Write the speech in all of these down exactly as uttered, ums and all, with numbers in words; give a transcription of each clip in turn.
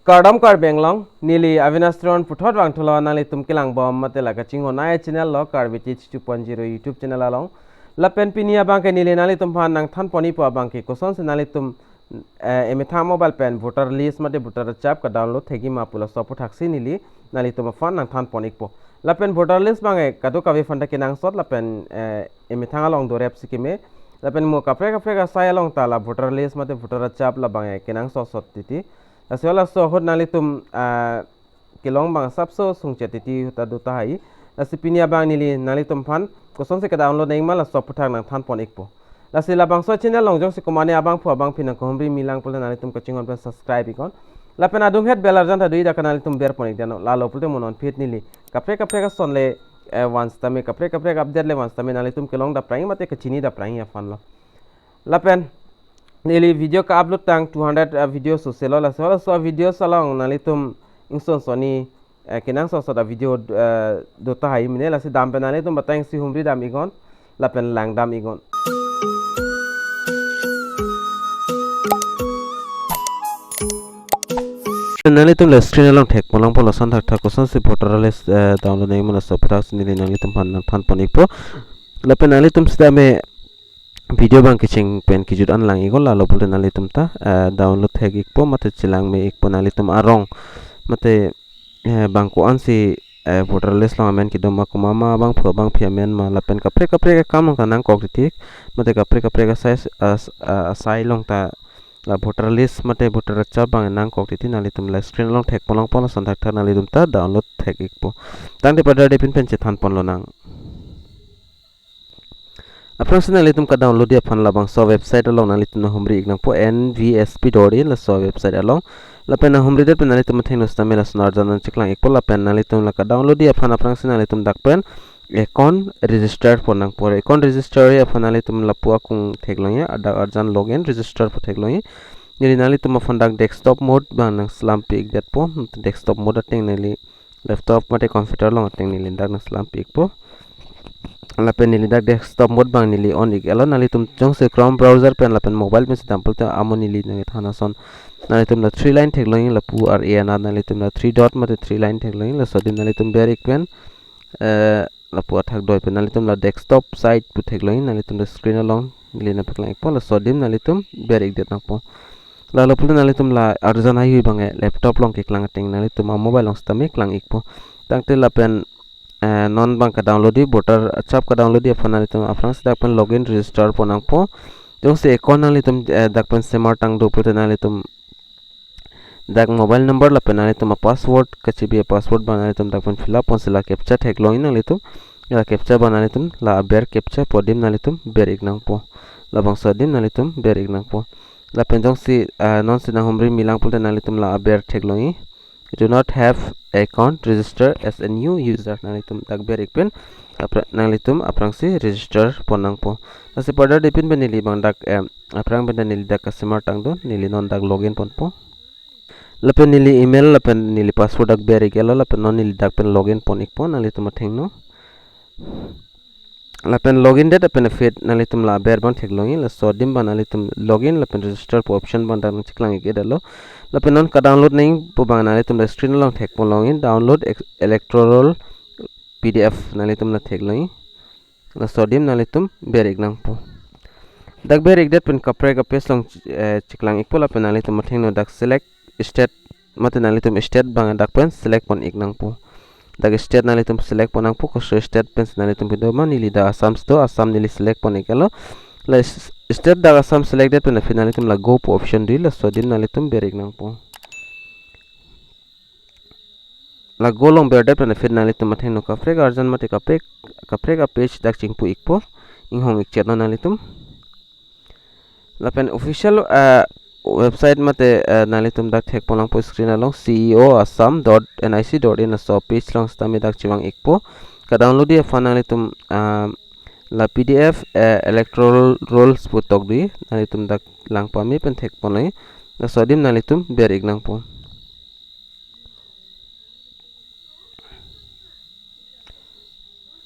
Kardom Karbi Anglong, neli Avinash Teron puthot vangthulo nanglitum kelangbom mate la kachinghon ai channel lo, Karbi Teach two point zero YouTube channel along. Lapen pini abangke neli nanglitum aphan nangthanpon-ikpo abangke kosonsi nanglitum, eh, emethang mobile pen voter list mate voter chap ka-download thekji ma pu laso aphuthaksi neli nanglitum aphan nangthanpon-ikpo. Lapen voter list abangke kadokave aphanta kenangsot lapen, eh, emethang along dorep si keme. Lapen mo kaprek kaprek asai along ta la voter list mate voter chap labangke kenangsot sot titi. Lasi halaso ahut nanglitum, ah, kelong abang asapso sungchet titi ahut ta do tahai. Lasi pini abang neli nanglitum aphan kosonsi ka-download nangji ma laso aphuthak nangthanpon-ikpo. Lasi labangso channel along jongsi komatne abangphu abangphi nangkehumri milang pulote nanglitum kachinghon pen subscribe iknon. Lapen adunghet bell arjan ta do-ik dak nanglitum berpon-ik damnon. Lalo pulote mo non phit neli kaprek kaprek ason le, eh, van sitame kaprek kaprek update le van sitame nanglitum kelong daprangji mate kachini daprangji aphan lo. Lapen neli video ka-upload tang two hundred, uh, video sose lo, laso, laso video along nanglitum ingson sonni, eh, kenangsot sot a-video, eh, do tahai mene, lasi dam pen nanglitum batang si humri dam iknon lapen lang dam iknon. Nanglitum la screen along thekpon longpo lason thakthak kosonsi voter list, eh, download nangji ma laso aphuthaksi neli nanglitum aphan nangthanpon-ikpo. Lapen nanglitum sitame video abang kecheng pen kejut an lang iknon, lalo pulote nanglitum ta, eh, download thek-ikpo mate chelang me-ikpo nanglitum arong mate, eh, bang ko-ansi, eh, voter list along amen kedo ma, komat ma, abangphu abangphi amen ma lapen kaprek kaprek akam along ta nangkok titi mate kaprek kaprek asai, as-, ah, asai along ta la voter list mate voter chap abang nangkok titi nanglitum la screen along thekpon longpo lason thakthak nanglitum ta download thek-ikpo. Tangte padarde pin pen chethanpon lonang. Aphrangsi nanglitum ka-download-ji aphan labangso website along nanglitum nanghumri-ik nangpo, N V S P dot in laso website along. Lapen nanghumri det pen nanglitum athengno sitame lason arjan nangcheklang-ikpo lapen nanglitum la ka-download-ji aphan aphrangsi nanglitum dak pen account register pon nangpo. Account register aphan nanglitum lapu akung theklongji, dak arjan login register pu theklongji. Neli nanglitum aphan dak desktop mode abang nangselam pi-ik detpo, desktop mode ateng neli laptop mate computer along ateng neli dak nangselam pi-ikpo. Lapen neli dak desktop mode abang neli on-ik-etlo, nanglitum jongsi Chrome browser pen lapen mobile pensi dam pulote amo neli nangthan ason. Nanglitum la three line theklongji, lapu ar-e anat nanglitum la three dot mate three line theklongji, laso adim nanglitum ber-ik pen, eh, lapu athak doi pen nanglitum la desktop site pu theklongji, nanglitum la screen along neli nangpaklang-ikpo, laso adim nanglitum ber-ik det nangpo. Lalo pulote nanglitum la arjan haihui abangke laptop along keklang ateng nanglitum a-mobile along sitame klang-ikpo. Tangte lapen, eh, non abang ka-download-ji, voter chap ka-download-ji aphan nanglitum aphrangsi dak pen login register pon nangpo. Jongsi account nanglitum, eh, dak pen semar tang do pulote nanglitum dak mobile number lapen nanglitum a-password, kachebi a-password abang nanglitum dak pen fill up ponsi la captcha theklongji nanglitum. La captcha abang nanglitum la aber captcha pu adim nanglitum ber-ik nangpo. Labangso adim nanglitum ber-ik nangpo. Lapen jongsi, ah, nonsi nanghumri milang pulote nanglitum la aber theklongji, "Do not have account, register as a new user." Nanglitum dak ber-ik pen apra-, nanglitum aphrangsi register pon nangpo. Lasi padarde pin pen neli abang dak, em, aphrang pen neli dak kasemar tang do, neli non dak login ponpo. Lapen neli email lapen neli password dak ber-ik-etlo, lapen non neli dak pen login pon-ikpo nanglitum athengno. Lapen login det pen aphi nanglitum la aber abang theklongji, laso adim abang nanglitum login lapen register pu option abang dak nangcheklang-ik-etlo. Lapen non ka-download nangji pu abang nanglitum la screen along thekpon longji, download ex-, electoral P D F nanglitum la theklongji. Laso adim nanglitum ber-ik nangpo. Dak ber-ik det pen kaprek a-page along, eh, cheklang-ikpo lapen nanglitum athengno dak select state mate nanglitum state abang dak pen select pon-ik nangpo. Dak state nanglitum select pon nangpo, koso state pensi nanglitum kedo ma, neli dak Assam si do, Assam neli select pon-ik-etlo. La s-, state dak Assam select det pen aphi nanglitum la go pu option do, laso adim nanglitum ber-ik nangpo. La go along ber det pen aphi nanglitum athengno kaprek arjan mate kaprek, kaprek a-page dak chingpu-ikpo, inghong-ik chetnon nanglitum. Lapen official, eh, website mate, eh, nanglitum dak thekpon longpo screen along, C E O Assam dot N I C dot in laso page along sitame dak chevang-ikpo. Ka-download-ji aphan nanglitum, ah, la P D F, eh, electoral rolls pu tokdui, nanglitum dak lang pame pen thekpon longji. Laso adim nanglitum ber-ik nangpo.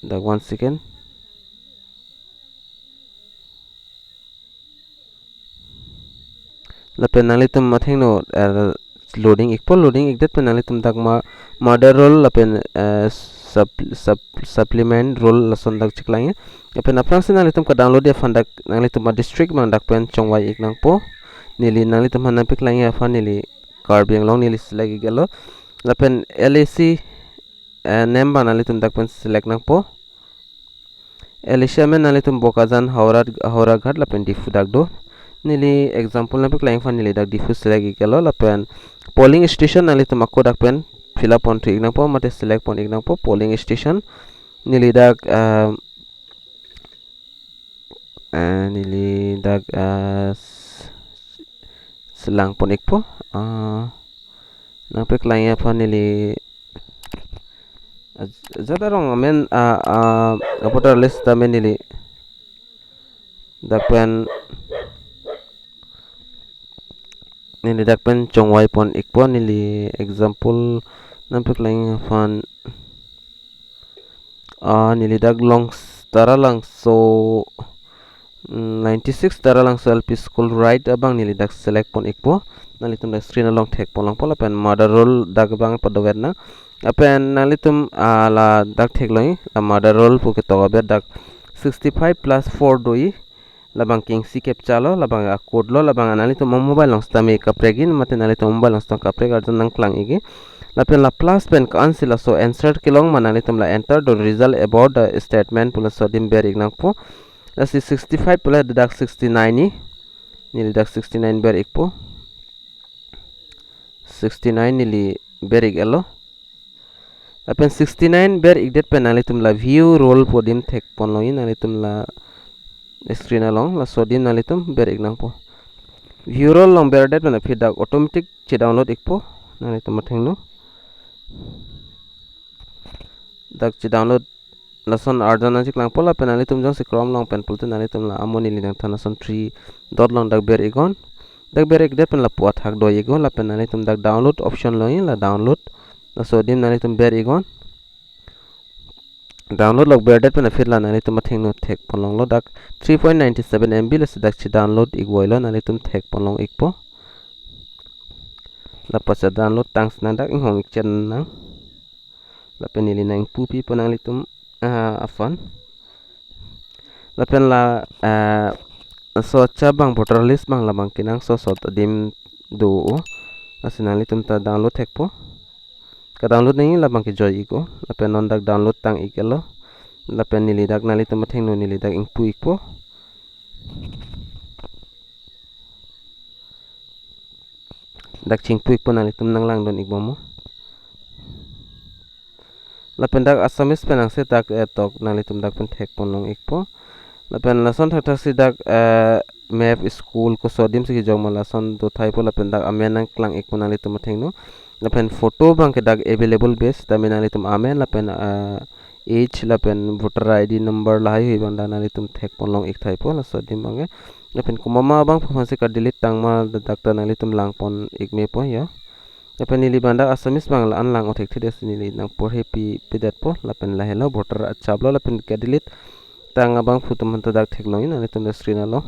Dak one second. Lapen nanglitum athengno, eh, loading ikpo, loading ikdet pen nanglitum dak ma mother roll lapen, eh, sup-, sup-, supplement roll lason dak chiklang-e. Lapen aphrangsi nanglitum ka-download aphan dak nanglitum adistrict abang dak pen chongvai ik nangpo. Neli nanglitum aphan nangpeklang-e aphan neli Karbi Anglong neli select ik-etlo. Lapen L A C, eh, name abang nanglitum dak pen select nangpo. L A C amen nanglitum Bokajan, Howraghat, Howraghat lapen Diphu dak do. Neli example nangpeklang aphan neli dak Diphu select ik-etlo lapen polling station nanglitum ako dak pen fill up pon thu ik nangpo mate select pon ik nangpo polling station. Neli dak, eh, eh, neli dak, eh, s-, selang pon ikpo. Eh, nangpeklang aphan neli, eh, ajat arong amen, ah, ah, voter list amen neli dak pen, neli dak pen chongvai pon ikpo. Neli example nangpeklang aphan, ah, neli dak Longs-, Taralangso, mm, ninety-six Taralangso L P School right abang neli dak select pon ikpo. Nanglitum dak screen along thek pon longpo lapen mother roll dak abang padover nang. Lapen nanglitum, ah, ladak theklong-i, la mother roll pu ketok abang dak sixty-five plus four do-i. Labang ke isi captcha lo, labang a-code lo, labang nanglitum mobile along sitame kaprek-i mate nanglitum mobile along sitame kaprek arjun nangklang ikji. Lapen la plus pen ko-ansi laso answer kelong ma nanglitum la enter the result about the statement pu laso adim ber ik nangpo. Lasi sixty-five pu la dak sixty-nine-i. Neli dak sixty-nine ber ikpo. Sixty-nine neli ber ik-etlo. Lapen sixty-nine ber ikdet pen nanglitum la view roll pu adim thek pon longji, nanglitum la screen along laso adim nanglitum ber ik nangpo. View roll along berdet pen aphi dak automatic che-download ikpo, nanglitum athengno. Dak che-download lason arjun nangchiklangpo lapen nanglitum jongsi Chrome along pen pulote nanglitum la amo neli nangthan ason three dot along dak ber iknon. Dak ber ikdet pen lapu athak do iknon lapen nanglitum dak download option longji, la download. Laso adim nanglitum ber iknon. Download along berdet pen aphi la nanglitum athengno thek pon longlo dak three point nine seven M B lasi dak che-download ik voilo, nanglitum thek pon long ikpo. Lapu che-download tangsi nang dak inghong ik chen nang. Lapen neli nangpupipo nanglitum, ah, aphan. Lapen la, ah, so acha abang voter list abang labang kenangsot sot adim do-o. Lasi nanglitum ta download thekpo. Ka-download nangji labang ke joi iknon. Lapen non dak download tang ik-etlo. Lapen neli dak nanglitum athengno neli dak ingpu ikpo. Dak chingpu ikpo, nanglitum nanglangdun ikbomnon. Lapen dak Assamese pen angse dak, eh, tok nanglitum dak pen thek pon long ikpo. Lapen lason thakthaksi dak, eh, map school koso adim si kejok ma lason do thaipo lapen dak amen nangklang ikpo nanglitum athengno. Lapen photo abang ke dak available base tame nanglitum amen lapen, eh, age lapen voter I D number lahaihui abang dak nanglitum thek pon long ik thaipo laso adim abang ke. Lapen komat ma abang aphansi ka-delete tang ma dak ta nanglitum lang pon ik mepo ya. Lapen neli abang dak Assamese abang la-an lang othek thidesi neli nangporhe pi pidetpo lapen lahelo voter achaplo lapen ka-delete tang abangphu atum aphanta dak theklongji nanglitum dak screen along.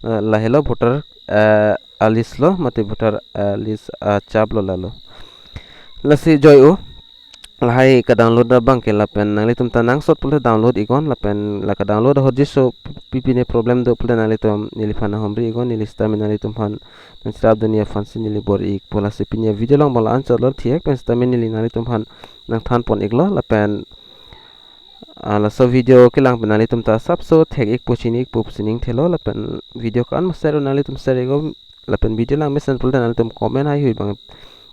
Eh, lahelo voter, eh, a-list lo mate voter, eh, list achaplo lalo. Lasi joi-o. Lahai ka-download abang ke lapen nanglitum ta nangsot pulote download iknon lapen la ka-download ahut jiso pi pine problem do pulote nanglitum neliphan nahomri iknon, neli sitame nanglitum aphan nangcherapdunji aphansi neli bor ikpo. Lasi pini avideo along abang la-an chotlo, thihek pen sitame neli nanglitum aphan nangthan pon iklo lapen, ah, laso video kelang pen nanglitum ta sapso thek ikpo, chini ikpo pusi ning thelo lapen video ko-an ma share nanglitum share iknon. Lapen video langmesen pulote nanglitum comment haihui abang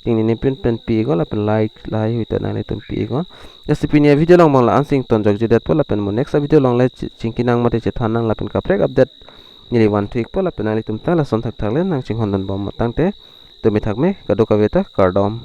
tingni nipin pen pi iknon lapen like lahaihui ta nanglitum pi iknon. Lasi pini avideo along abang la-an si ingtonjok jidetpo lapen mo next avideo along le chi-, chingki nang mate chethan nang lapen kaprek update neli vanthu ikpo lapen nanglitum ta lason thakthak le nangchinghondunbom tangte tumi thakme kadokave ta kardom.